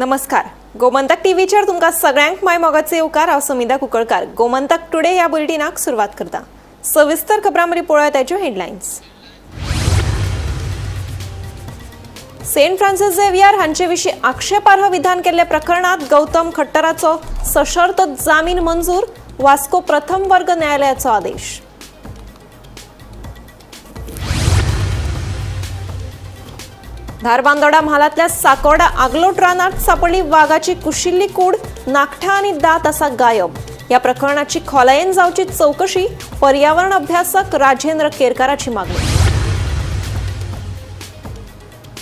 नमस्कार, गोमंतक टीव्हीचेर तुमकां सगळ्यांक my मोगाचे येवकार. हांव समिधा कुंकळकार. गोमंतक टुडे ह्या बुलेटिनाक सुरवात करता. सविस्तर खबरां मदीं पळोवया ताच्यो हेडलायन्स. सेंट फ्रान्सिस झेवियर हांचे विशीं आक्षेपार्ह विधान केल्ल्या प्रकरणात गौतम खट्टराचो सशर्त जामीन मंजूर. वास्को प्रथम वर्ग न्यायालयाचो आदेश. धारबांदोडा म्हालांतल्या साकोर्डा आगलोट रानात सापडली वागाची कुशिल्ली कूड. नाखटा आनी दांत आसा गायब. ह्या प्रकरणाची खोलायेन जावची चवकशी, पर्यावरण अभ्यासक राजेंद्र केरकाराची मागणी.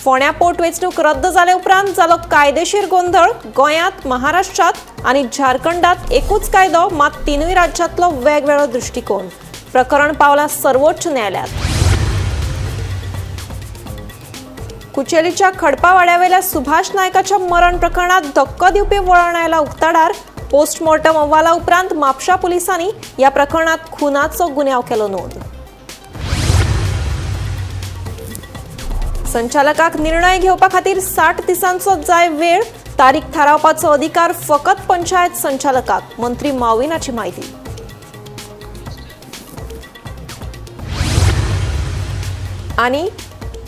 फोंड्या पोटवेंचणूक रद्द जाले उपरांत जालो कायदेशीर गोंधळ. गोंयांत, महाराष्ट्रांत आनी झारखंडात एकूच कायदो, मात तिनूय राज्यांतलो वेगवेगळो दृश्टिकोन. प्रकरण पावला सर्वोच्च न्यायालयात. कुचेलीच्या खडपावाड्यावेल्या सुभाष नायकाच्या मरण प्रकरणात धक्को दिवपी वळण आयला उक्ताडार. पोस्टमॉर्टम अहवाला उपरांत म्हापशा पुलिसांनी ह्या प्रकरणात खुनाचो गुन्यांव केलो नोंद. संचालकाक निर्णय घेवपा खातीर 60 दिसांचो जाय वेळ. तारीख थारावपाचो अधिकार फकत पंचायत संचालकाक, मंत्री माविनाची म्हायती. आनी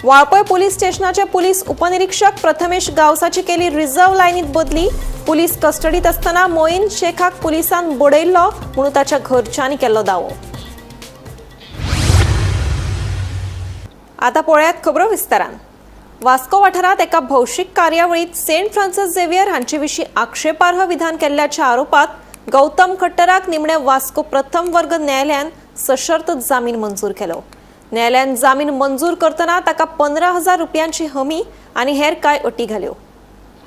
वाळपय पोलीस स्टेशनाचे पोलीस उपनिरीक्षक प्रथमेश गावसाची केली रिझर्व्ह लायनीत बदली. पोलीस कस्टडीत असताना मोईन शेखाक पोलिसान बडयल्लो म्हणून ताच्या घरच्यांनी केल्लो दावो. आता पळयात खबरो विस्तारान. वास्को वाठारांत एका भौशीक कार्यावळीत सेंट फ्रान्सिस झेवियर हांचे विशीं आक्षेपार्ह विधान केल्ल्याच्या आरोपात गौतम खट्टराक निमणे वास्को प्रथम वर्ग न्यायालयान सशर्त जामीन मंजूर केलो. न्यायालयान जामीन मंजूर करतना ताका 15,000 रुपयांची हमी आनी हेर कांय अटी घाल्यो.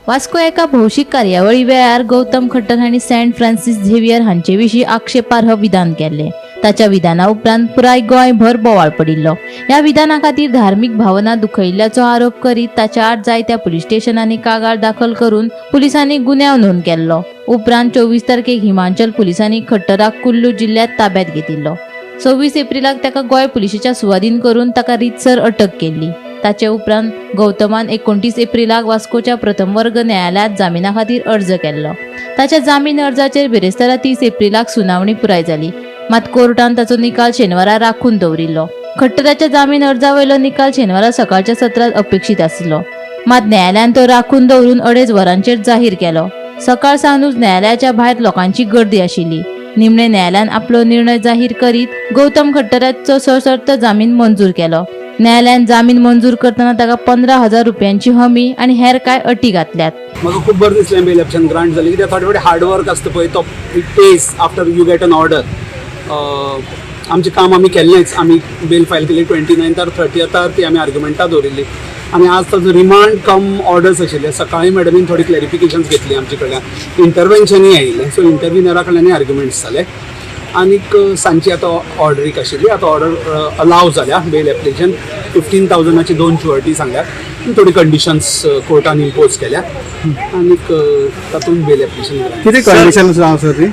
वास्को एका भौशीक कार्यावळी वेळार गौतम खट्टर हांणी सेंट फ्रान्सिस झेवियर हांचे विशीं आक्षेपार्ह विधान केल्लें. ताच्या विधाना उपरांत पुराय गोंयभर बोवाळ पडिल्लो. ह्या विधाना खातीर धार्मीक भावना दुखयिल्ल्याचो आरोप करीत ताच्या आड जायत्या पुलीस स्टेशनांनी कागाळ दाखल करून पुलिसांनी गुन्यांव नोंद केल्लो. उपरांत 24 तारखेक हिमाचल पुलिसांनी खट्टराक कुल्लू जिल्ह्यांत ताब्यात घेतिल्लो. 26 एप्रिलाक ताका गोंय पुलिशेच्या सुवादीन करून ताका रितसर अटक केल्ली. ताचे उपरांत गौतमान 29 एप्रिलाक वास्कोच्या प्रथम वर्ग न्यायालयांत जामिना खातीर अर्ज केल्लो. ताच्या जामीन अर्जाचेर बिरेस्तारा 30 एप्रिलाक सुनावणी पुराय जाली. मात कोर्टान ताचो निकाल शेनवारा राखून दवरिल्लो. खट्टराच्या जामीन अर्जा वयलो निकाल शेनवारा सकाळच्या सत्रांत अपेक्षीत आसलो. मात न्यायालयान तो राखून दवरून 2.5 वरांचेर जाहीर केलो. सकाळ सावनूच न्यायालयाच्या भायर लोकांची गर्दी आशिल्ली. निमणे न्यायालयान आपलो निर्णय जाहीर करीत गौतम खट्टराचो सशर्त जामीन मंजूर केलो. न्यायालयान जामीन मंजूर करतना ताका 15,000 रुपयांची हमी आनी हेर कांय अटी घातल्यात. म्हाका खूब बरें दिसलें बेल एप्शन ग्रांट जाली, कित्याक थोडे फावटी हार्ड वर्क आसता पळय, तो it pays after you get an order. आमचें काम आमी केल्लेंच. आमी बेल फायल केली 29 or 30 ती आमी आर्ग्युमेंटां दवरिल्ली आनी आज ताजो रिमांड कम ऑर्डर्स आशिल्ले. सकाळीं मॅडमीन थोडी क्लॅरिफिकेशन्स घेतली आमचे कडल्यान, इंटरवेन्शनूय आयिल्लें. सो इंटरविनरा कडल्यानूय आर्ग्युमेंट्स जाले आनीक सांजची आतां ऑर्डरीक आशिल्ली. आतां ऑर्डर अलाव जाल्या. बेल एप्लिकेशन 15,000 2 शुअरिटी सांगल्यात, थोडी कंडिशन्स कोर्टान इम्पोज केल्या आनीक तातूंत बेल एप्लिकेशन. कितें कंडिशन्स आसा सर ती?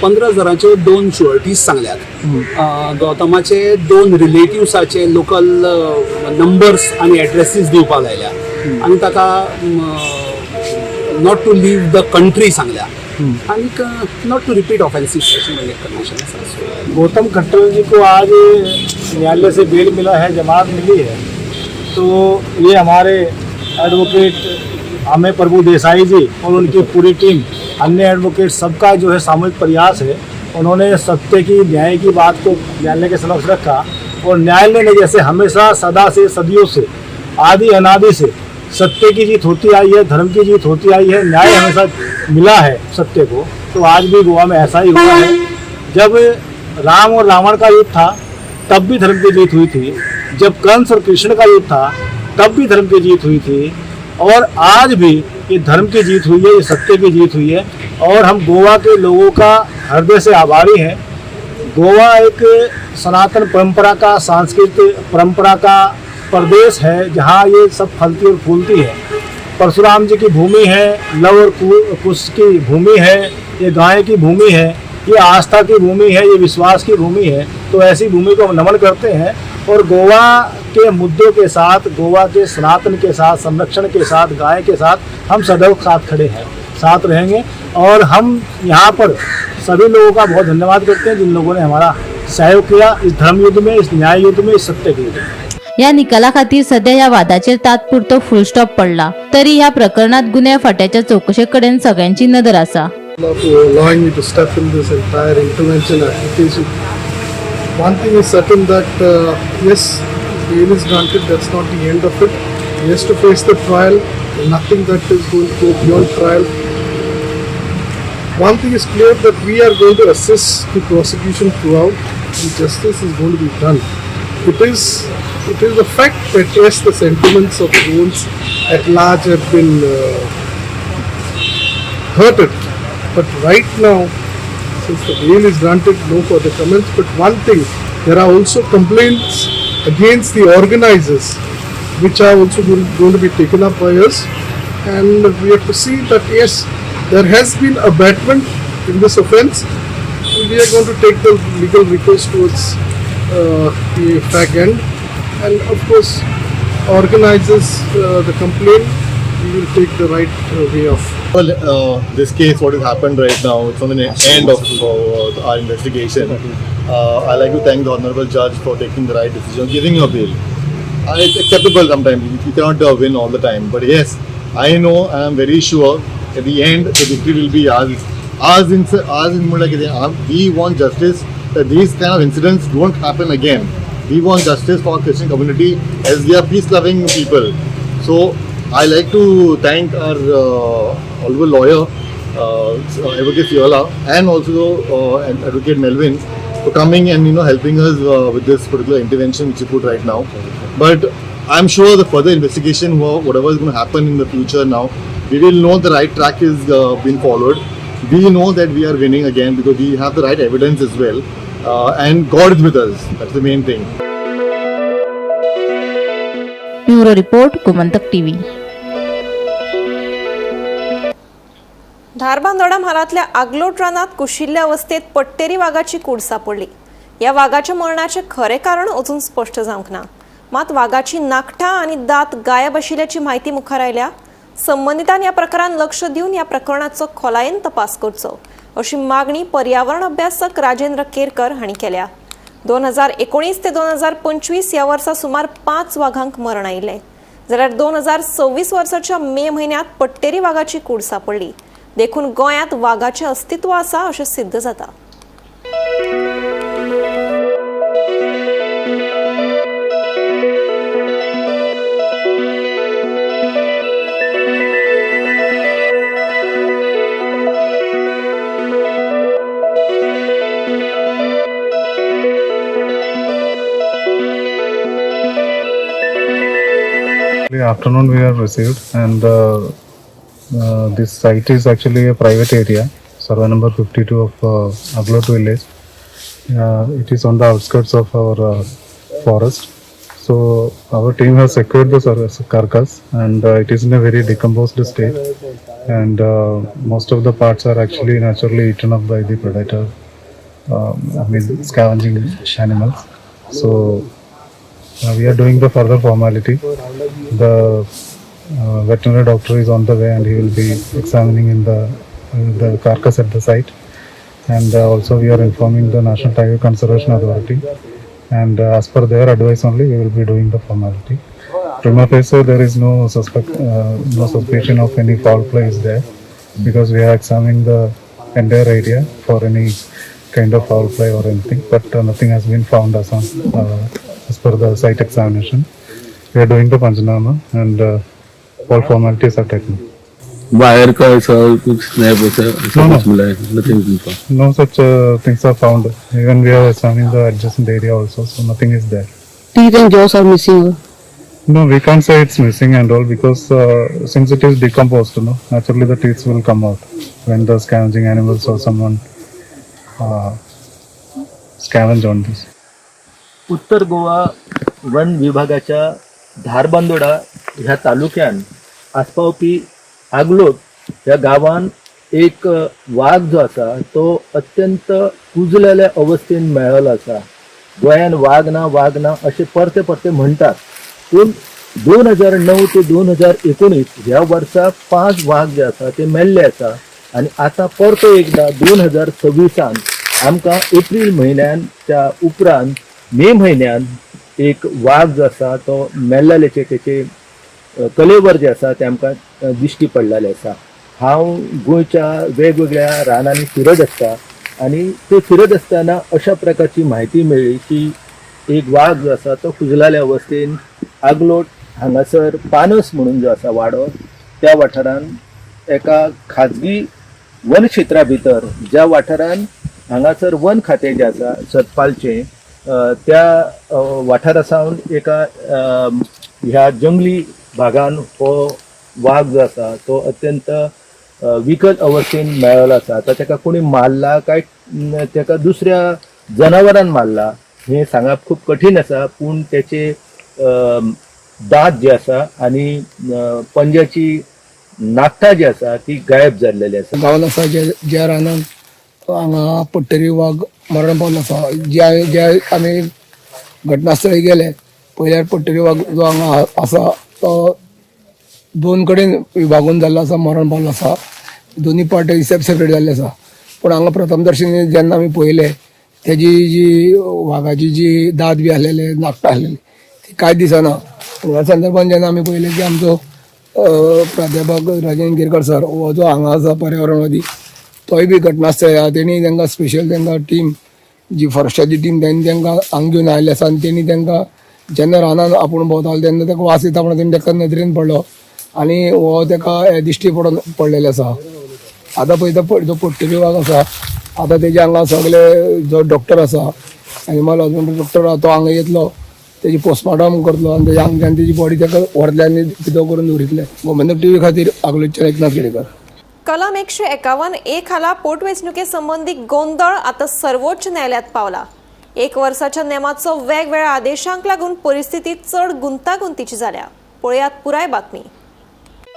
15,000 2 शुअरिटीज सांगल्यात. गौतमाचे 2 रिलेटिव्साचे लोकल नंबर्स आनी एड्रेसीस दिवपाक लायल्या आनी ताका not to leave the country सांगल्या आनीक not to repeat offences अशी म्हणजे कंडिशन आसा. गौतम खट्टर जी को आज न्यायालय से बेल मिला है, जमानत मिली है, तो ये हमारे एडवोकेट अमेय प्रभु देसाई जी और उनकी पूरी टीम, अन्य एडवोकेट सबका जो है सामूहिक प्रयास है. उन्होंने सत्य की, न्याय की बात को न्यायालय के समक्ष रखा और न्यायालय ने जैसे हमेशा सदा से सदियों से आदि अनादि से सत्य की जीत होती आई है, धर्म की जीत होती आई है, न्याय हमेशा मिला है सत्य को, तो आज भी गोवा में ऐसा ही हुआ है. जब राम और रावण का युद्ध था तब भी धर्म की जीत हुई थी, जब कंस और कृष्ण का युद्ध था तब भी धर्म की जीत हुई थी और आज भी ये धर्म की जीत हुई है, ये सत्य की जीत हुई है और हम गोवा के लोगों का हृदय से आभारी हैं. गोवा एक सनातन परंपरा का, सांस्कृतिक परंपरा का प्रदेश है जहाँ ये सब फलती और फूलती है. परशुराम जी की भूमि है, लव और कुश की भूमि है, ये गाय की भूमि है, ये आस्था की भूमि है, ये विश्वास की भूमि है. तो ऐसी भूमि को हम नमन करते हैं और गोवा के मुद्दों के साथ, गोवा के सनातन के साथ, संरक्षण के साथ, गाय के साथ हम सदैव साथ खड़े हैं, साथ रहेंगे। और हम यहाँ पर सभी लोगों का बहुत धन्यवाद करते हैं जिन लोगों ने हमारा सहयोग किया इस धर्म युद्ध में, इस न्याय युद्ध में, इस सत्य के युद्ध में। ह्या निकाला खातीर सध्या ह्या वादाचेर तात्पुरतो फुल स्टॉप पडला तरी ह्या प्रकरणात गुन्यांव फांट्याच्या चवकशे कडेन सगळ्यांची नदर आसा. For allowing me to step in this entire intervention application. One thing is certain that yes, bail is granted, that's not the end of it. He has to face the trial, nothing that is going to go beyond trial. One thing is clear that we are going to assist the prosecution throughout and justice is going to be done. It is a fact that yes, the sentiments of the Goans at large have been hurted. But right now, since the bail is granted, no further comments. But one thing, there are also complaints against the organizers, which are also going to be taken up by us. And we have to see that yes, there has been abatement in this offence. We are going to take the legal recourse towards the fag end. And of course, organizers the complaint, we will take the right way off. Well, this case, what has happened right now, it's on the end of our investigation. I like to thank the honorable judge for taking the right decision, giving a bail. It's acceptable sometimes. You cannot win all the time. But yes, I know and I'm very sure at the end the victory will be ours. Ours in more like we want justice, that these kind of incidents don't happen again. We want justice for our Christian community as we are peace-loving people. So I like to thank our honorable lawyer, Advocate Fiola, and also Advocate Melvin for coming and helping us with this particular intervention which you put right now. But I'm sure the further investigation, whatever is going to happen in the future now, we will know the right track is being followed. We know that we are winning again because we have the right evidence as well, and God is with us. That's the main thing. Bureau report, Gomantak TV. Dharbandora म्हालांतल्या आगलोट रानात कुशिल्ल्या अवस्थेत पट्टेरी वागाची कूड सापडली. ह्या वागाच्या मरणाचें खरें कारण अजून स्पश्ट जावंक ना. मात वागाची नाखटां आनी दांत गायब आशिल्ल्याची म्हायती मुखार आयल्या. संबंदितान ह्या प्रकारान लक्ष दिवन ह्या प्रकरणाचो खोलायेन तपास करचो अशी मागणी पर्यावरण अभ्यासक राजेंद्र केरकर हांणी केल्या. 2019 ते 2025 ह्या वर्सा सुमार 5 वागांक मरण आयिल्लें, जाल्यार 2026 वर्साच्या मे म्हयन्यांत पट्टेरी वागाची कूड सापडली. देखून गोंयांत वागाचें अस्तित्व आसा अशें सिद्ध जाता. The afternoon we have received, and this site is actually a private area, survey number 52 of Aglot village. It is on the outskirts of our forest. So our team has secured the carcass, and it is in a very decomposed state, and most of the parts are actually naturally eaten up by the predator, I mean scavenging animals. So we are doing the further formality. The veterinary doctor is on the way, and he will be examining in the carcass at the site. And also we are informing the National Tiger Conservation Authority, and as per their advice only we will be doing the formality. Prima facie there is no suspicion of any foul play is there, because we are examining the entire area for any kind of foul play or anything, but nothing has been found as on as per the site examination. We are doing the panchnama, and all formalities are taken. Wire का ऐसा कुछ snap ऐसा ऐसा No, no. कुछ मिला है? Nothing. No such things are found. Even we are examining the adjacent area also, so nothing is there. Teeth and jaws are missing. No, we can't say it's missing and all, because since it is decomposed, you know, naturally the teeth will come out when the scavenging animals or someone scavenge on this. Uttar Goa one विभागाच्या धारबांदोडा ह्या तालुक्यान आस्पावपी आगलोट ह्या गांवान एक वाग जो आसा तो अत्यंत कुजलेल्या अवस्थेन मेळ्ळो आसा. गोंयान वाग ना वाग ना अशें परते परते म्हणटात, पूण 2009 ते 2019 ह्या वर्सा 5 वाग जे आसा ते मेल्ले आसा आनी आतां परतो एकदां 2026 आमकां एप्रील म्हयन्याच्या उपरांत मे म्हयन्यान एक वाग जो आसा तो मेल्ल्याचे तेचे कलेवर जे आसा ते आमकां दिश्टी पडलेले आसा. हांव गोंयच्या वेगवेगळ्या रानांनी फिरत आसता आनी ते फिरत आसतना अशा प्रकारची म्हायती मेळ्ळी की एक वाग जो आसा तो कुजलाल्या अवस्थेन आगलोट हांगासर पानस म्हणून जो आसा वाडो त्या वाठारान एका खाजगी वन क्षेत्रा भितर ज्या वाठारान हांगासर वन खातें जें आसा सतपालचें त्या वाठारा सावन एका ह्या जंगली भागान हो वाग जो आसा तो अत्यंत विकल अवस्थेन मेळ्ळो आसा. आतां ताका कोणी मारला काय ताका दुसऱ्या जनावरान मारला हें सांगप खूब कठीण आसा, पूण तेचे दांत जे आसा आनी पंजाची नाखटां जी आसा ती गायब जाल्लेली आसा. गांवांत आसा ज्या रानान हांगा पट्टरी वाग मरण पावलो आसा, ज्या ज्या आमी घटनास्थळी गेले पळयल्यार पट्टरी वाग जो हांगा आसा तो दोन कडेन विभागून जाल्लो आसा, मरण पावलो आसा. दोनी पार्ट सेपरेट जाल्ले आसा. पूण हांगा प्रथम दर्शनी जेन्ना आमी पळयले तेजी जी वागाची जी दांत बी आसलेले, नाखटां आसलेली ती कांयच दिसना. ह्या संदर्भान जेन्ना आमी पळयलें की आमचो प्राध्यापक राजेंद्र गिरकर सर हो जो हांगा आसा पर्यावरणवादी तोय बी घटनास्थळी आहा. तेणी तांकां स्पेशल तांकां टीम जी फॉरेस्टाची टीम तेणी तांकां हांगा घेवन आयिल्ली आसा आनी तेणी तांकां जेन्ना रानान आपूण भोंवतालो तेन्ना ताका वास येता म्हणून तेणी ताका नदरेन पडलो आनी हो ताका दिश्टी पडून पडलेले आसा. आतां पळयता जो पट्टरी वाग आसा आतां तेजे हांगा सगळे जो डॉक्टर आसा एनिमल हजबंडरी डॉक्टर आसा तो हांगा येतलो, तेजी पोस्टमार्टम करतलो आनी तेज्या हांगच्यान तेजी बॉडी ताका व्हरतले आनी कितें करून दवरितले. गोमंतक टीव्ही खातीर आगलोटच्यान एकनाथ केणेकर. कलम 151 ए खाला पोटवेंचणुके संबंधी गोंदळ आता सर्वोच्च न्यायालयात पावला. एक वर्साच्या नेमाचो वेगवेगळ्या आदेशांक लागून परिस्थिती चड गुंतागुंतीची जाल्या. पळयात पुराय बातमी.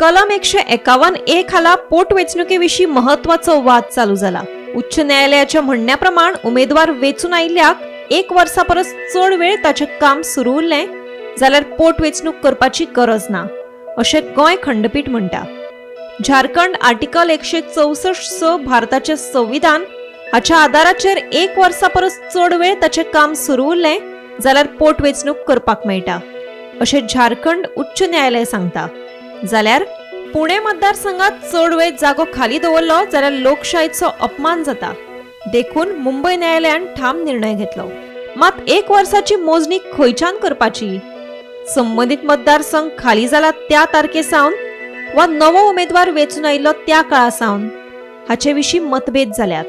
कलम 151 ए खाला पोटवेंचणुकेविशीं महत्वाचो वाद चालू जाला. उच्च न्यायालयाच्या म्हणण्या प्रमाण उमेदवार वेंचून आयिल्ल्याक एक वर्सा परस चड वेळ ताचें काम सुरू उरलें जाल्यार पोटवेंचणूक करपाची गरज ना अशें गोंय खंडपीठ म्हणटा. झारखंड आर्टिकल 164(6) भारताचें संविधान हाच्या आदाराचेर एक वर्सा परस चड वेळ ताचें काम सुरू उरलें जाल्यार पोटवेंचणूक करपाक मेळटा अशें झारखंड उच्च न्यायालय सांगता. जाल्यार पुणे मतदारसंघात चड वेळ जागो खाली दवरलो जाल्यार लोकशायेचो अपमान जाता, देखून मुंबय न्यायालयान ठाम निर्णय घेतलो. मात एक वर्साची मोजणी खंयच्यान करपाची? संबंदीत मतदारसंघ खाली जाला त्या तारखे सावन वा नवो उमेदवार वेंचून आयिल्लो त्या काळा सावन हाचे विशीं मतभेद जाल्यात.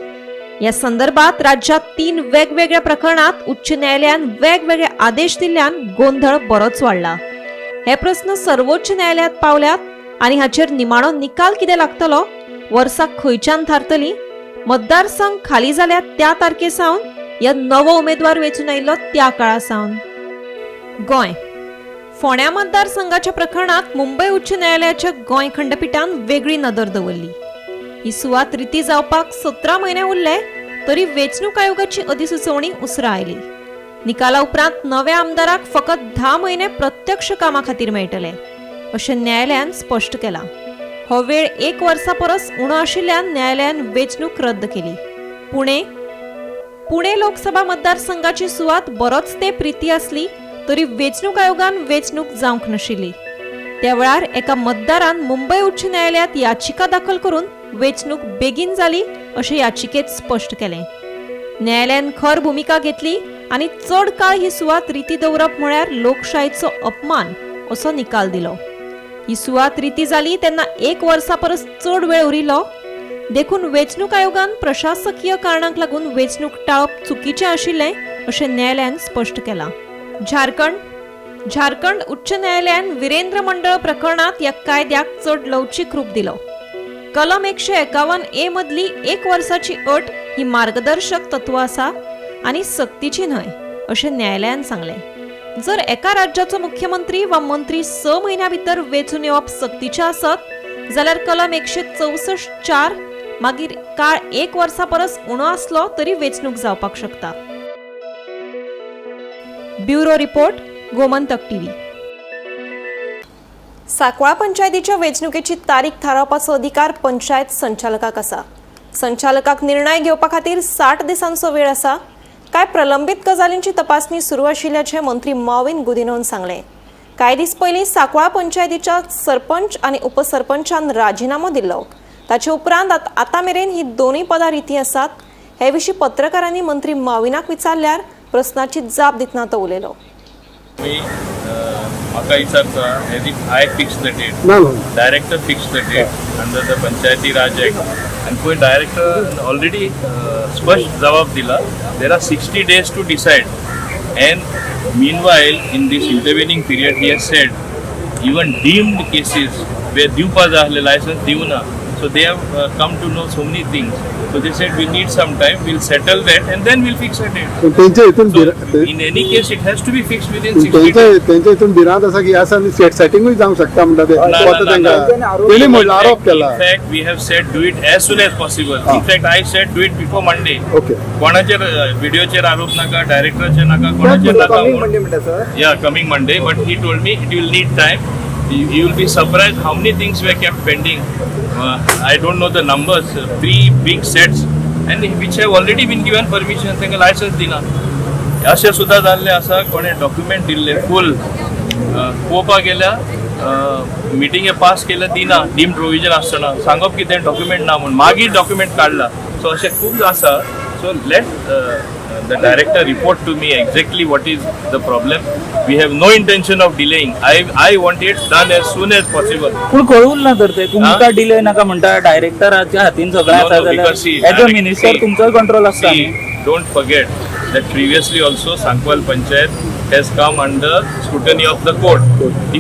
ह्या संदर्भात राज्यात 3 वेगवेगळ्या प्रकरणात उच्च न्यायालयान वेगवेगळे आदेश दिल्ल्यान गोंधळ बरोच वाडला. हे प्रस्न सर्वोच्च न्यायालयात पावल्यात आनी हाचेर निमाणो निकाल कितें लागतलो, वर्सां खंयच्यान थारतली, मतदारसंघ खाली जाल्या त्या तारखे सावन या नवो उमेदवार वेंचून आयिल्लो त्या काळा सावन. गोंय फोंड्या मतदारसंघाच्या प्रकरणात मुंबय उच्च न्यायालयाच्या गोंय खंडपिठान वेगळी नदर दवरली. ही सुवात रिती जावपाक 17 म्हयने उरले तरी वेंचणूक आयोगाची अधिसुचोवणी उसरा आयली. निकाला उपरांत नव्या आमदाराक फकत 10 म्हयने प्रत्यक्ष कामा खातीर मेळटले अशें न्यायालयान स्पश्ट केलां. हो वेळ एक वर्सा परस उणो आशिल्ल्यान न्यायालयान वेंचणूक रद्द केली. पुणे पुणे लोकसभा मतदारसंघाची सुवात बरोच तेंप रिती आसली तरी वेंचणूक आयोगान वेंचणूक जावंक नाशिल्ली. त्या वेळार एका मतदारान मुंबय उच्च न्यायालयात याचिका दाखल करून वेंचणूक बेगीन जाली अशें याचिकेत स्पश्ट केलें. न्यायालयान खर भुमिका घेतली आनी चड काळ ही सुवात रिती दवरप म्हळ्यार लोकशायेचो अपमान असो निकाल दिलो. ही सुवात रिती जाली तेन्ना एक वर्सा परस चड वेळ उरिल्लो, देखून वेंचणूक आयोगान प्रशासकीय कारणांक लागून वेंचणूक टाळप चुकीचें आशिल्लें अशें न्यायालयान स्पश्ट केलां. झारखंड झारखंड उच्च न्यायालयान वीरेंद्र मंडळ प्रकरणात ह्या कायद्याक चड लवचीक रूप दिलो. कलम 151 ए मदली एक वर्साची अट ही मार्गदर्शक तत्व आसा आनी सक्तीची न्हय अशें न्यायालयान सांगलें. जर एका राज्याचो मुख्यमंत्री वा मंत्री 6 म्हयन्या भितर वेंचून येवप सक्तीचें आसत जाल्यार कलम 164(4) मागीर काळ एक वर्सा परस उणो आसलो तरी वेंचणूक जावपाक शकता. Bureau report, Gomantak TV. Sancoale पंचायतीच्या वेंचणुकेची तारीख थारावपाचो अधिकार पंचायत संचालकाक आसा. संचालकाक निर्णय घेवपा खातीर 60 दिसांचो वेळ आसा. कांय प्रलंबीत गजालींची तपासणी सुरू आशिल्ल्याचें मंत्री मॉविन गुदिन्होन सांगलें. कांय दीस पयलीं सांकवाळ पंचायतीच्या सरपंच आनी उपसरपंचान राजिनामो दिल्लो. ताचे उपरांत आतां मेरेन ही दोनूय पदां रितीं आसात. हे विशीं पत्रकारांनी मंत्री मॉविनाक विचारल्यार प्रस्नाची जाप दितना तो उलयलो. म्हाका विचारता as if I fix the date. Director fix the date under the Panchayati Raj Act. आनी पळय डायरेक्टर ऑलरेडी स्पश्ट जबाब दिला, there are 60 days to decide. And meanwhile in this intervening period he has said even deemed cases where दिवपा जाय आसलें licence दिवना. So they have come to know so many things. So they said we need some time, we'll settle that and then we'll fix a date. तेंच्या हितून In any case it has to be fixed within 60 days. तेंच्या हितून भिरांत आसा की ह्या दिसांनी सेटिंगूय जावंक शकता म्हणटा ते. तांकां तेणी म्हणलं आरोप केला. In fact we have said do it as soon as possible. In fact I said do it before Monday. Okay. कोणाचेर व्हिडिओचेर आरोप नाका, डायरेक्टराचेर नाका, कोणाचेर नाका. Yeah, coming Monday, but he told me it will need time. You will be surprised how many things were kept pending. I don't know the numbers. 3 big sets and which have already been given permission. तांकां licence दिना. अशें सुद्दां जाल्लें आसा, कोणें document दिल्ले फूल पळोवपाक गेल्यार मिटिंगे पास केल्या दिना, डीम्ड प्रोविजन आसतना सांगप कितें डॉक्युमेंट ना म्हूण, मागीर डॉक्युमेंट काडला. सो अशें खूब आसा. So let the director report to me exactly what is the problem. We have no intention of delaying. I want it done as soon as possible. पूण कळून ना तर ते तुमकां डिले नाका म्हणटा, डायरेक्टराच्या हातीन सगळें आसा जाल्यार एज अ मिनिस्टर तुमचोय कंट्रोल आसता. Don't forget that previously also Sankwal Panchayat has come under scrutiny of the court.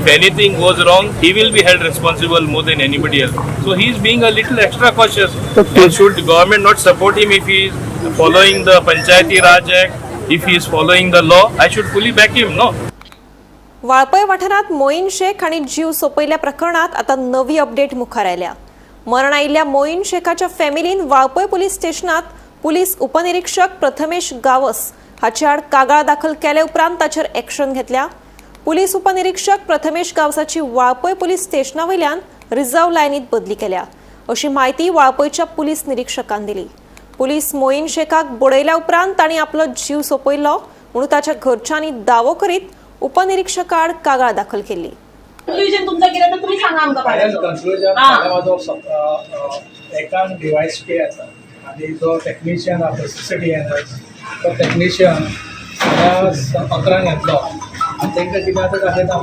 If anything goes wrong, he will be held responsible more than anybody else. So he is being a little extra cautious. And should the government not support him if he is following the Panchayati Raj Act, if he is following the law, I should fully back him, no? Valpoi वाठारांत मोईन शेख हांणी जीव सोंपयल्ल्या प्रकरणांत आतां नवी update मुखार आयल्या. मरण आयिल्ल्या मोईन शेखाच्या फॅमिलीन वाळपय पुलीस स्टेशनांत पुलीस उपनिरीक्षक प्रथमेश गावस हाचे आड कागाळ दाखल केले उपरांत ताचेर एक्शन घेतल्या. पुलीस उपनिरीक्षक प्रथमेश गावसाची वाळपय पुलीस स्टेशना वयल्यान रिझर्व्ह लायनीत बदली केल्या अशी म्हायती वाळपयच्या पुलीस निरीक्षकान दिली. पुलीस मोईन शेखाक बडयल्या उपरांत तांणी आपलो जीव सोंपयल्लो म्हणून ताच्या घरच्यांनी दावो करीत उपनिरीक्षकाआड कागाळ दाखल केली. आनी जो टॅक्निशियन आसा CCTV तो टॅक्निशियन फाल्यां 11 येतलो आनी तांकां कितें आतां दाखयता.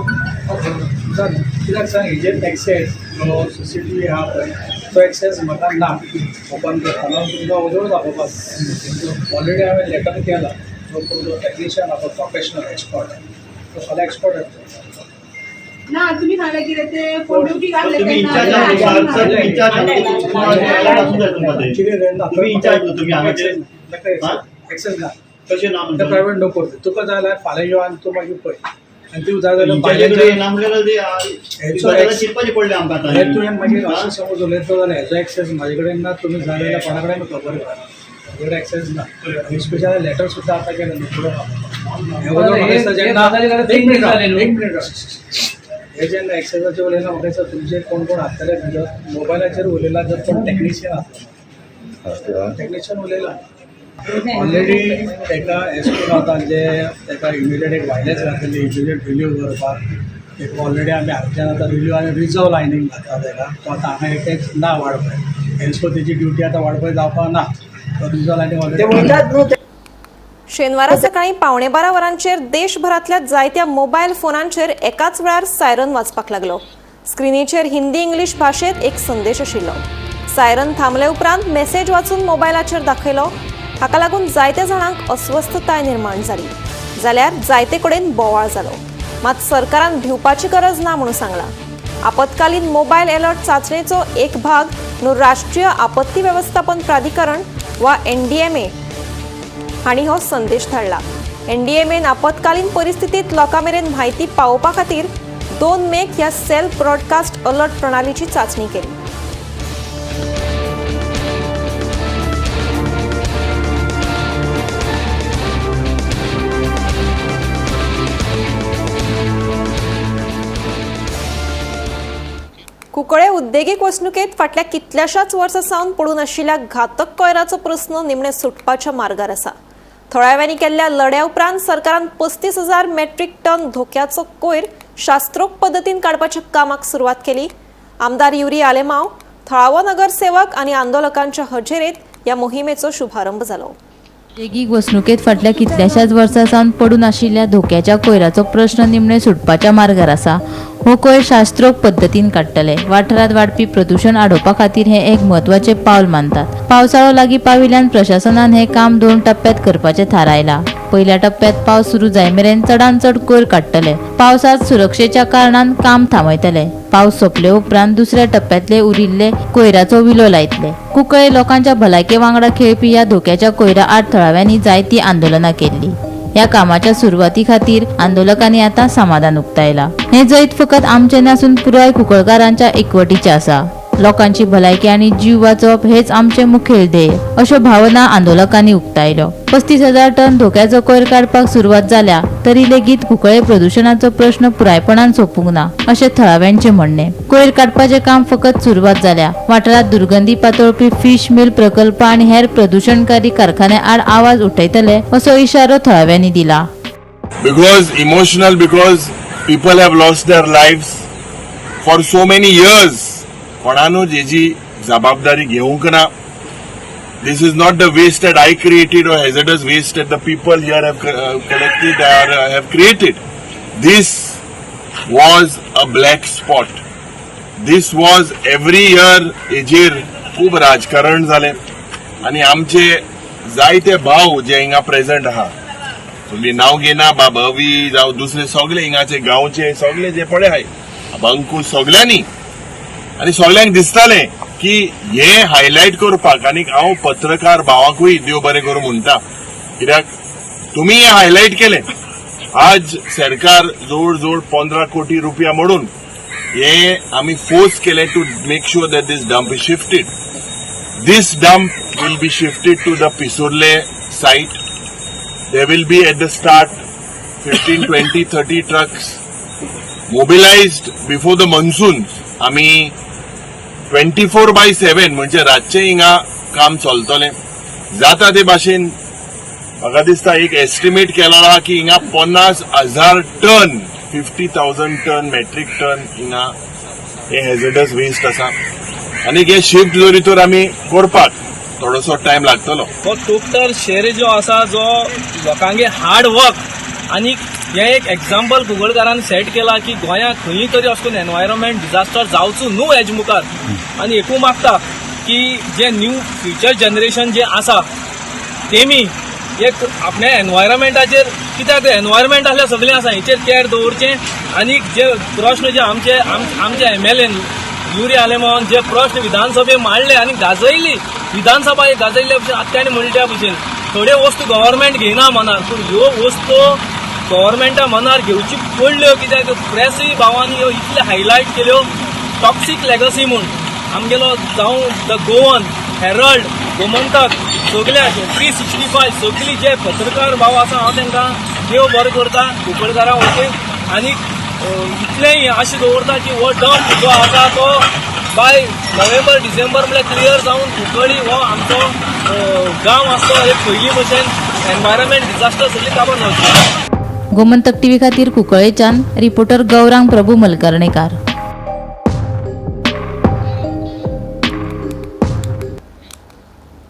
कित्याक सांग, हेजेर एक्सेस जो CCTV आहा पळय तो एक्सेस म्हाका ना ओपन करतना तुमकां उजोड दाखोवपाक. ऑलरेडी हांवें लेटर केला. जो जो टॅक्निशियन आहा प्रोफेशनल एक्सपर्ट तो फाल्यां एक्सपर्ट येतलो. ना तुम्ही सांगले कितें ते फोन ड्युटी घातले. एक्सेस ना कशें प्रायवेट नो करता तुका जाय जाल्यार फाल्यां यो आनी तूं मागीर पळय. आनी तूं जाय जाल्यार तुवें मागीर अशें समज उलयतलो जाल्यार हेजो एक्सेस म्हाजे कडेन ना, तुमी जाय जाल्यार कोणा कडेन खबर करा, म्हाजे कडेन एक्सेस ना. आनी स्पेशल लेटर सुद्दां आतां केलें न्हू. जेन्ना एक मिनट हे जेन्ना एक्सेसाचेर उलयना म्हाका दिसता तुमचे कोण कोण आसतले भितर मोबायलाचेर उलयला जर कोण टॅक्निशियन आसलो, टॅक्निशियन उलयला ऑलरेडी ताका एस करून आतां जे ताका इमिडिएट एक वायरलेस घातलेली इमिडिएट रिलीव करपाक ताका ऑलरेडी आमी हांगच्यान आतां रिलीव आनी रिजर्व लायनींग घातला ताका. तो आतां हांगा एकटेच ना वाळपय, एन्सो तेजी ड्युटी आतां वाळपय जावपाक ना, तो रिजर्व लायनींग ऑलरेडी. शेनवारा सकाळी 11:45 वरांचेर देशभरांतल्या जायत्या मोबायल फोनांचेर एकाच वेळार सायरन वाजपाक लागलो. स्क्रिनीचेर हिंदी इंग्लीश भाशेंत एक संदेश आशिल्लो. सायरन थांबले उपरांत मेसेज वाचून मोबायलाचेर दाखयलो. हाका लागून जायत्या जाणांक अस्वस्थताय निर्माण जाली, जाल्यार जायते कडेन बोवाळ जालो. मात सरकारान भिवपाची गरज ना म्हणून सांगलां. आपत्कालीन मोबायल अलर्ट चाचणेचो एक भाग म्हणून राष्ट्रीय आपत्ती वेवस्थापन प्राधिकरण वा NDMA हांणी हो संदेश धाडला. NDMAन आपत्कालीन परिस्थितीत लोकां मेरेन म्हायती पावोवपा खातीर 2 मेक ह्या सेल्फ ब्रॉडकास्ट अलर्ट प्रणालीची चाचणी केली. उद्देगीक वसणुकेत फाटल्या कितल्याशाच वर्सां सावन पडून आशिल्ल्या घातक कोयराचो प्रस्न निमणे सुटपाच्या मार्गार आसा. थळाव्यांनी केल्ल्या लढ्या उपरांत सरकारान 35,000 मेट्रीक टन धोक्याचो कोयर शास्त्रोक्त पद्दतीन काडपाच्या कामाक सुरवात केली. आमदार युरी आलेमाव, थळावो नगरसेवक आनी आंदोलकांच्या हजेरेत ह्या मोहिमेचो शुभारंभ जालो. उद्देगीक वसणुकेत फाटल्या कितल्याशाच वर्सां सावन पडून आशिल्ल्या धोक्याच्या कोयराचो प्रश्न निमणे सुटपाच्या मार्गार आसा. हो कोयर शास्त्रोक्त पद्दतीन काडटले. वाठारांत वाडपी प्रदूशण आडोवपा खातीर हें एक म्हत्वाचें पावल मानतात. पावसाळो लागीं पाविल्ल्यान प्रशासनान हें काम 2 टप्प्यांत करपाचें थारायलां. पयल्या टप्प्यांत पावस सुरू जाय मेरेन चडांत चड कोयर काडटले. पावसांत सुरक्षेच्या कारणान काम थांबयतले. पावस सोंपले उपरांत दुसऱ्या टप्प्यांतले उरिल्ले कोयराचो विलो लायतले. कुंकळे लोकांच्या भलायके वांगडा खेळपी ह्या धोक्याच्या कोयरा आड थळाव्यांनी जायतीं आंदोलनां केल्लीं. ह्या कामाच्या सुरवाती खातीर आंदोलकांनी आतां समाधान उक्तायलां. हें जैत फकत आमचें नासून पुराय कुंकळकारांच्या एकवटीचें आसा. लोकांची भलायकी आनी जीव वाचोवप हेच आमचें मुखेल ध्येय अश्यो भावना आंदोलकांनी उक्तायल्यो. 35,000 टन धोक्याचो कोयर काडपाक सुरवात जाल्या तरी लेगीत कुंकळे प्रदुशणाचो प्रश्न पुरायपणान सोंपूंक ना अशें थळाव्यांचें म्हणणें. कोयर काडपाचें काम फकत सुरवात जाल्या. वाठारांत दुर्गंधी पातळपी फिश मिल प्रकल्प आनी हेर प्रदुशणकारी कारखान्या आड आवाज उठयतले असो इशारो थळाव्यांनी दिला. Because emotional, because people have lost their lives for so many years. कोणानूच हेजी जबाबदारी घेवंक ना. This is not the waste that I created or hazardous waste that the people here have collected or have created. This was a black spot. This was every year हेजेर खूब राजकारण जालें आनी आमचे जायते भाव जे हिंगा प्रेझेंट आहा, तुमी नांव घेना, बाबवी जावं दुसरे सगळे हिंगाचे गांवचे सगळे जे पळय आहाय बंकू सगळ्यांनी आनी सगळ्यांक दिसतालें की हे हायलायट करपाक. आनी हांव पत्रकार भावाकूय देव बरें करूं म्हणटा, कित्याक तुमी हे हायलायट केलें. आज सरकार जवळ जवळ 15 कोटी रुपया म्हणून हे आमी फोर्स केले to make sure that this dump is shifted. This dump will be shifted to the Pissurlem site. There will be at the start 15, 20, 30 trucks mobilised before the monsoon. आमी 24/7 म्हणजे रातचें हिंगा काम चलतलें. जाता ते भाशेन म्हाका दिसता एक एस्टिमेट केलो आहा की हिंगा 50,000 टन, 50,000 टन मेट्रीक टन हिंगा हे हेझर्डस वेस्ट आसा. आनी हे शिफ्ट जरी तर आमी करपाक थोडोसो टायम लागतलो. हो टोटल शेर जो आसा जो लोकांगे हार्ड वर्क आनी हें एक एग्जाम्पल कुंकळकारान सेट केला की गोंयांत खंयी तरी अशें करून एनवायरमेंट डिजास्टर जावचो न्हू हेजे मुखार. आनी एकू मागता की जे न्यू फ्युचर जनरेशन जे आसा तेमी एक आपल्या एनवायरमेंटाचेर, कित्याक एनवायरमेंट आसल्यार सगळें आसा, हेचेर केअर दवरचें. आनी जे प्रश्न जे आमचे आमचे MLA Yuri आलेमावान जे प्रश्न विधानसभे मांडले आनी गाजयली, विधानसभा गाजयल्ल्या भशेन आतां ताणें म्हणल्या त्या भशेन थोड्यो वस्तू गव्हर्मेंट घेयना मनार, पूण ह्यो वस्तू गव्हर्मेंटा मनार घेवची पडल्यो, कित्याक प्रेसूय भावांनी ह्यो इतले हायलायट केल्यो. टॉक्सीक लेगसी म्हूण आमगेलो जावं the Goan Herald, Gomantak, सगळे 365 सगळी जे पत्रकार भाव आसा हांव तांकां देव बरें करता कुंकळकारां वतीन. आनी इतलेंय आशा दवरता की हो डंप जो आसा तो बाय नोव्हेंबर डिसेंबर म्हळ्यार क्लियर जावन कुंकळी हो आमचो गांव आसा एक पयलीं भशेन एनवायरमेंट डिजास्टर सगळी काबार जावची. गोमंतक टीव्ही खातीर कुंकळेच्यान रिपोर्टर गौरांग प्रभू मलकर्णेकार.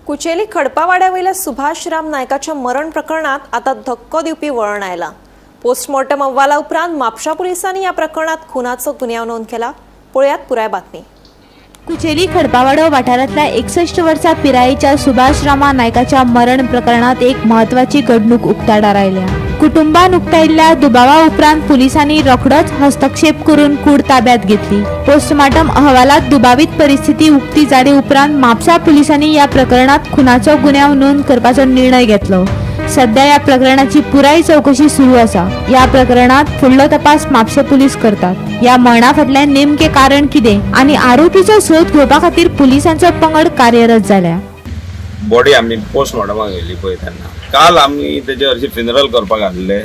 कुचेली खडपावाड्यावयल्या सुभाष राम नायकाच्या मरण प्रकरणात आता धक्को दिवपी वळण आयला. पोस्टमॉर्टम अहवाला उपरांत म्हापशा पुलिसांनी या प्रकरणात खुनाचो गुन्यांव नोंद केला. पळयात पुराय बातमी. कुचेली खडपावाडो वाठारांतल्या 61 वर्सां पिरायेच्या सुभाष रामा नायकाच्या मरण प्रकरणात एक म्हत्वाची घडणूक उक्ताडार आयल्या. कुटुंबान उक्तायिल्ल्या दुबावा उपरांत पुलिसांनी रोखडोच हस्तक्षेप करून कूड ताब्यात घेतली. पोस्टमार्टम अहवालात दुबावीत परिस्थिती उक्ती जाले उपरांत म्हापसा पुलिसांनी या प्रकरणात खुनाचो गुन्यांव नोंद करपाचो निर्णय घेतलो. सध्या या प्रकरणाची पुराय चौकशी सुरू आसा. या प्रकरणात फुडलो तपास म्हापशें पुलीस करतात. या मरणा फाटल्यान नेमके कारण कितें आनी आरोपीचो सोद घेवपा खातीर पुलिसांचो पंगड कार्यरत जाल्या. बॉडी आमी पोस्टमॉर्टमाक व्हेली पळय तेन्ना काल आमी तेजे हरशीं फ्युनरल करपाक हाडले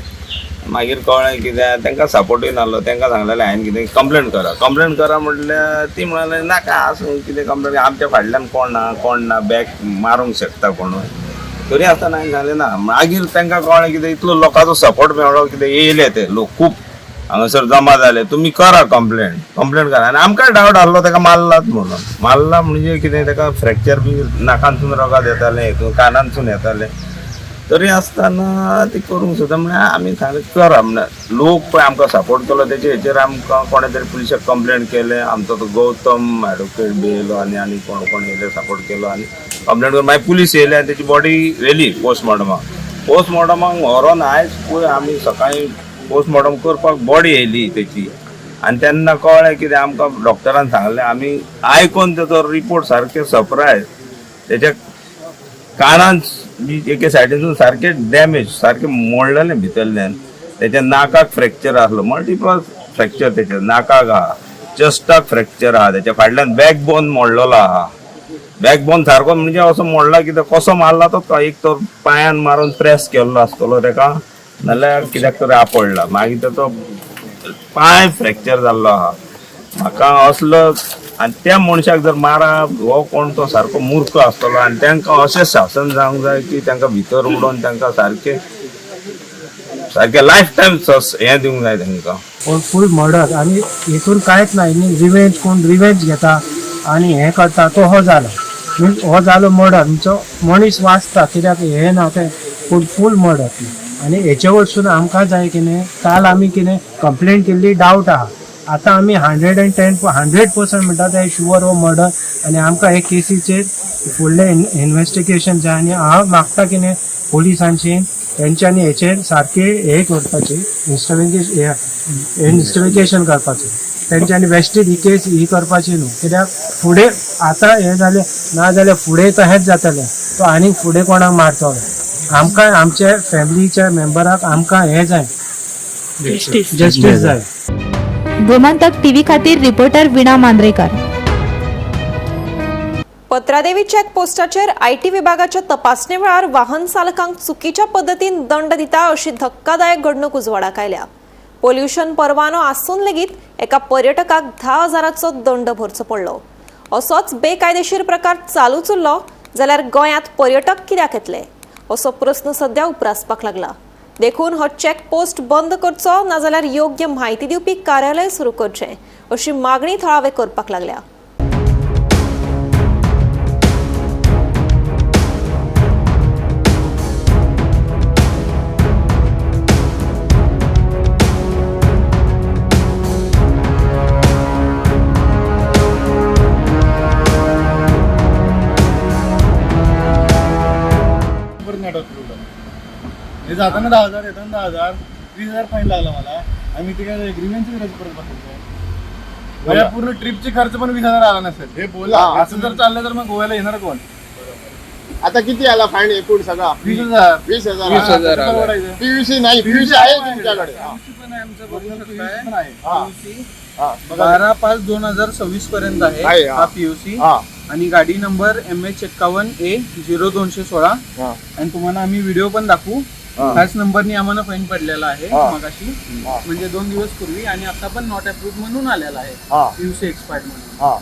मागीर कळ्ळें कितें तांकां सपोर्टूय नासलो. तांकां सांगलेलें हांवें कितें कंप्लेन करा, कंप्लेन करा म्हटल्यार ती म्हणाले नाका आसूं कितें कंप्लेन, आमच्या फाटल्यान कोण ना, कोण ना, बॅक मारूंक शकता कोणूय. तरी आसतना हांवें सांगलें ना. मागीर तांकां कळ्ळें कितें इतलो लोकांचो सपोर्ट मेळ्ळो, कितें येयले ते लोक खूब हांगासर जमा जाले, तुमी करा कंप्लेन, कंप्लेन करा. आनी आमकां डावट आहलो ताका मारलात म्हणून. मारला म्हणजे कितें ताका फ्रॅक्चर बी नाकांतसून रगत येतालें, हितून कानांतसून येतालें. तरी आसतना ती करूंक सोदता म्हळ्यार आमी सांगलें करा म्हळ्यार लोक पळय आमकां सपोर्ट केलो तेजे हेचेर आमकां कोणें तरी पुलिसाक कंप्लेन केलें. आमचो तो गौतम एडवोकेट बी येयलो आनी आनी कोण कोण येयले सपोर्ट केलो आनी कंप्लेन करून मागीर पुलीस येयले आनी तेजी बॉडी व्हेली पोस्टमॉर्टमाक. पोस्टमॉर्टमाक व्हरोन आयज पळय आमी सकाळीं पोस्टमॉर्टम करपाक बॉडी येयली तेची आनी तेन्ना कळ्ळें कितें आमकां डॉक्टरान सांगलें. आमी आयकोन तेचो रिपोर्ट सारकें सरप्रायज, तेच्या कानान एके सायडीनसून सारकें डॅमेज, सारकें मोडलेलें भितरल्यान, तेच्या नाकाक फ्रॅक्चर आसलो, मल्टिपल फ्रॅक्चर तेच्या नाकाक आहा, चेस्टाक फ्रॅक्चर आहा, तेच्या फाटल्यान बॅकबोन मोडलेलो आहा. बॅकबोन सारको म्हणजे असो मोडला की तो कसो मारला तो एक तर पांयान मारून प्रेस केल्लो आसतलो तेका, नाल्यार कित्याक तरी आपडला, मागीर तेचो पांय फ्रॅक्चर जाल्लो आहा. म्हाका असलो आनी त्या मनशाक जर मारा हो कोण तो सारको मूर्ख आसतलो आनी तांकां अशें शासन जावंक जाय की तांकां भितर उडोवन तांकां सारकें सारकें लायफ टायम हें दिवंक जाय तांकां. फूल मर्डर आनी हितून कांयच ना, रिवेंज कोण रिवेंज घेता आनी हें करता तो हो जालो, हो जालो मर्डर. म्हणचो मनीस वाचता कित्याक हें ना तें, पूण फूल मर्डर. आनी हेचे वटसून आमकां जाय कितें, काल आमी कितें कंप्लेन केल्ली डावट आहा, आतां आमी 110% म्हणटा ते शुअर हो मर्डर. आनी आमकां हे केसीचेर फुडलें इन्वेस्टिगेशन जाय आनी हांव मागता कितें पुलिसांची तेंच्यांनी हेचेर सारकें हें करपाचें, इन्वेस्टिगेशन करपाचें तेंच्यांनी, बेश्टीत ही केस ही करपाची न्हू, कित्याक फुडें आतां हें जालें ना जाल्यार फुडें तो हेंच जातलें, तो आनीक फुडें कोणाक मारतलो. आमकां आमच्या फॅमिलीच्या मेंबराक आमकां हें जाय, जस्टीस जाय. गोमंतक टीव्ही खातीर रिपोर्टर वीणा मांद्रेकर. पत्रादेवी चेक पोस्टाचेर IT विभागाच्या तपासणे वेळार वाहन चालकांक चुकीच्या पद्दतीन दंड दिता अशी धक्कादायक घडणूक उजवाडाक आयल्या. पोल्युशन परवानो आसून लेगीत एका पर्यटकाक 10,000चो दंड भरचो पडलो. असोच बेकायदेशीर प्रकार चालूच उरलो जाल्यार गोंयांत पर्यटक कित्याक येतले असो प्रस्न सध्या उप्रासपाक लागला. देखून हो चेक पोस्ट बंद करचो नाजाल्यार योग्य म्हायती दिवपी कार्यालय सुरू करचें अशी मागणी थळावे करपाक लागल्या. जाताना 10,000 येताना 10,000 20,000 फाईन लागला मला. आणि ते काय ग्रीव्हन्स करायचं परत बसायचं. माझ्या पूर्ण ट्रिपचे खर्च पण 20,000 आला नसेल. हे बोला असं जर चाललं तर मग गोव्याला येणार कोण? आता किती आला फाईन एकूण सगळा? 20,000. 20,000. पीयूसी नाही, पीयूसी आहे तुमच्याकडे? 12/5/2026 पर्यंत आहे हा पीयूसी आणि गाडी नंबर MH 51 A 0216. आणि तुम्हाला आम्ही व्हिडिओ पण दाखवू. ह्याच नंबरनी आम्हाला फाईन पडलेला आहे मगाशी, म्हणजे 2 दिवस पूर्वी, आणि आता पण not approve म्हणून आलेला आहे पीयूसी एक्सपायर्ड म्हणून.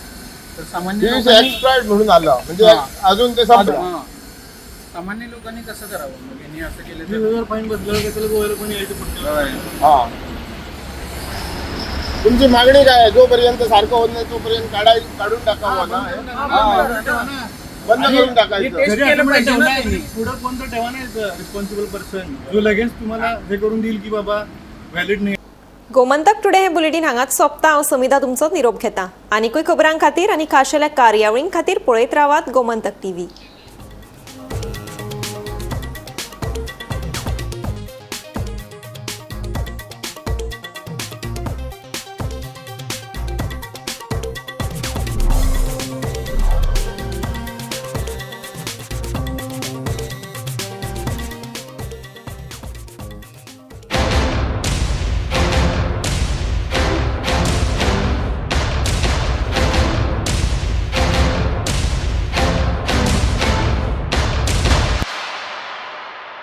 तर सामान्य एक्सपायर्ड म्हणून आलं म्हणजे अजून ते संपलं. सामान्य लोकांनी कसं करावं मग? यांनी असं केलं तर फाईन बसलं तर गोव्याला कोणी यायचं पडतं. तुमची मागणी काय आहे? जोपर्यंत सारखं होत नाही तोपर्यंत काढून टाकावं ना, बंद करून टाकायचं. पुढं कोणतं ठेवा नाही रिस्पॉन्सिबल पर्सन जो लगेच तुम्हाला हे करून देईल की बाबा व्हॅलिड नाही. गोमंतक टुडे हे बुलेटीन हांगाच सोंपता. हांव समिता तुमचो निरोप घेता. आनीकूय खबरां खातीर आनी खाशेल्या कार्यावळीं खातीर पळयत रावात गोमंतक टीव्ही.